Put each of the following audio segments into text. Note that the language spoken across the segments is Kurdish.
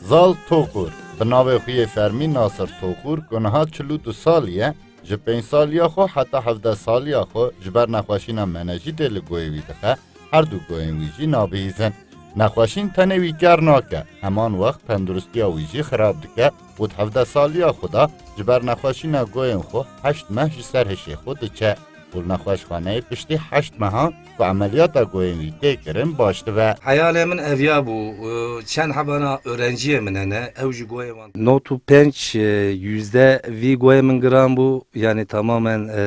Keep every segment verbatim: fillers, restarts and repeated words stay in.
Zal Tokur, bi navê xwe yê fermî Nasir Tokur, ku niha çil û du salî ye, ji pênc saliya xwe heta hevdeh saliya xwe ji ber nexweşîna menejîtê li goyê wî dixe, her du goyên wî jî nabihîzin. Nexweşîn tenê wî ker nake, heman wext tenduristiya wî jî xirab dike û di hevdeh saliya xwe de ji ber nexweşîna goyên xwe heşt meh ji ser hişê xwe diçe û li nexweşxaneyê piştî heşt mehan ku emeliyata goyên wî tê kirin baş dibe. Heyalê min ev ya bû, çend hebana öğrenciyê min hene, ew ji goyê wan. Not û pênc, e, yüzde vî goyê min giran bû, yani tamamen, e,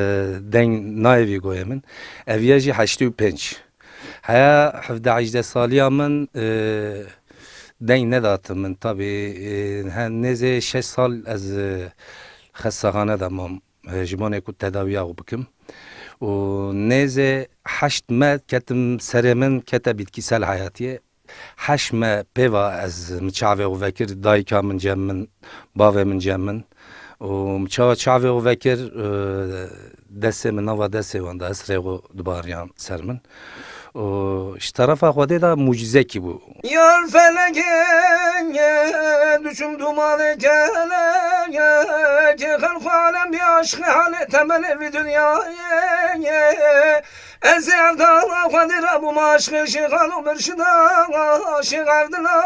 deng nayê vî goyê min. Ev ya jî heştê û pênc. Heya hevdeh hejdeh saliya min, e, deng nedatin min. Tabî, e, he, nêzê şeş sal ez, e, xestexane de mam, e, ji bonê ku tedawiya xwe bikim. Û nêzê heşt me ketim serê min kete bitkisel heyatiyê. Heşt me pêva ez min çavê xwe vekir, dayika min cem min, bavê min cem min. Û min çawa çavê xwe vekir, e, destê min nava destê wan de, ez rê xwe dibariyan ser min. Û ji terefa Xwedê de mucizekî bû. Yar felekê, düşüm dumanı kelekê, xelq alem bir aşkı hale temel bir dünyayı. Ez sevdala Xwedê re bûm aşqê Şêxal û Mirşida, Şêx Evdila,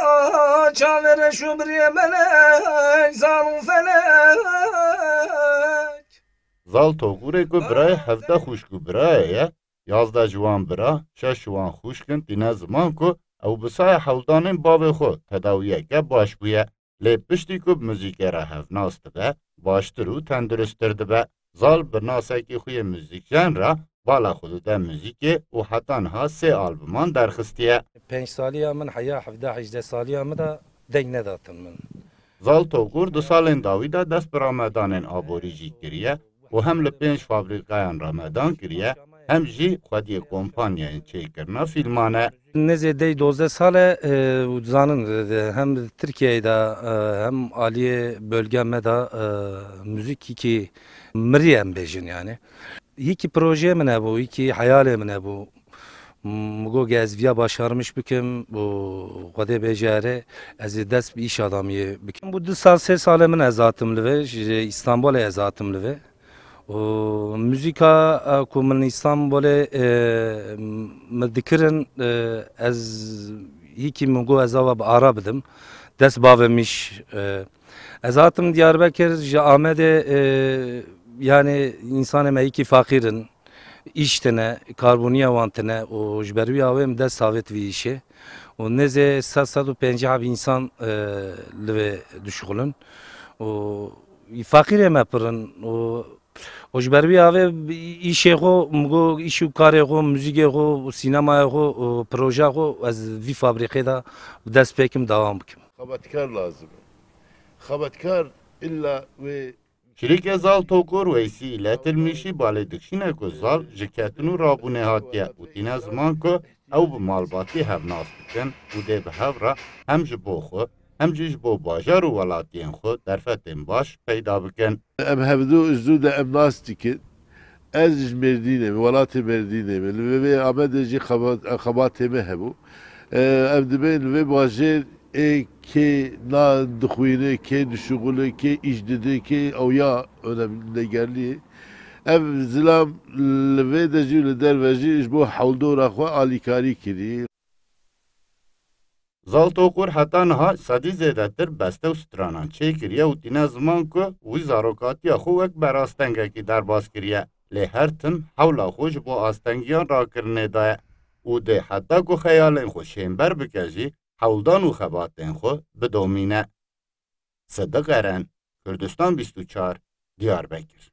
çavê reş û birê melek, zal û felek. Zal Togurê ku birayê hevdeh xwişk û birayê ye, yazdeh ji wan bira, şeş ji wan xwişk in, tîne ziman ku ew bi saya hewldanên bavê xwe tedawiyeke baş bûye. Lê piştî ku bi muzîkê re hevnas dibe, baştir û tenduristtir dibe. Zal bi nasekî xwe yê muzîkjen re bala xwe dide muzîkê û heta niha sê albuman derxistiye. Pênc saliya min heya hevdeh hejdeh saliya min de deng nedatin min. Zal Togur di salên dawî de dest bi ramedanên aborî jî kiriye û hem li pênc fabrîqayan ramedan kiriye, hem jî xwediyê kompanyayên çêkirina fîlman e. Nêzê dey dozdeh sal e, e, û dizanin, e, hem Tirkiyeyê de, e, hem aliyê bölge me de, e, muzîkîkî mirî em bêjin yani. Yekî projeyê min hebû, yekî heyalê min hebû. M-, min got, "Ge ez viya başarmiş bikim û Xwedê bêje erê, ez ê dest bi îşa damiyê bikim." Bû du sal, sê salê min ez hatim li vê, ji Îstanbulê ez hatim li vê. Û muzîka, e, ku min Îstanbulê, e, min dikirin, e, ez yekî min got, "Ez ava bi ara bidim." Dest bavê min îş, e, ez hatim Diyarbekir, ji Amedê, e, yani, însanê me yekî feqîr in. Îş tine, karboniya wan tine û ji ber wî awê em dest avêt vî îşê. Û nêzê sed, sed û pêncî heb însan, e, li vê dişuxulin. Û feqîrê me pir in. Û, û ji ber wî avê îşê xwe, min got, îş û karê xwe, muzîkê xwe û sînemayê xwe û projeya xwe ez vî fabrîqê de bi dest pê kim, dewam bikim. Xebatkar lazim e. Xebatkar illa wê Şirîkê Zal Tokur Weysî Îletilmîşî balê dikişîne ku Zal ji ketin û rabûnê hatiye û tîne ziman ku ew bi malbatî hevnas dikin û dê bi hev re hem ji bo xwe hem jî ji bo bajar û welatiyên xwe derfetên baş peyda bikin. Em hevdu ji zû de em nas dikin. Ez ji Mêrdînê me, welatê Mêrdînê me. Li vê, vê Amedê jî xebat-, xebatê me hebû. E, em dibên li vê bajêr ê kê na dixwîne, kê dişuxule, kê îş dide, kê ew ya önemligerliyê. Ev zilam li vê de jî, li derve jî ji bo hewldora xwe alîkarî kirî. Zal Tokur heta niha sedî zêdetir beste û stranan çêkiriye û tîne ziman ku wî zarokatiya xwe wek berastengekî derbas kiriye. Lê her tim hewla xwe ji bo astengiyan rakirinê daye û dê heta ku xeyalên xwe şênber bike jî hewldan û xebatên xwe bidomîne. Sidiq Eren, Kurdistan bîst û çar, Diyarbekir.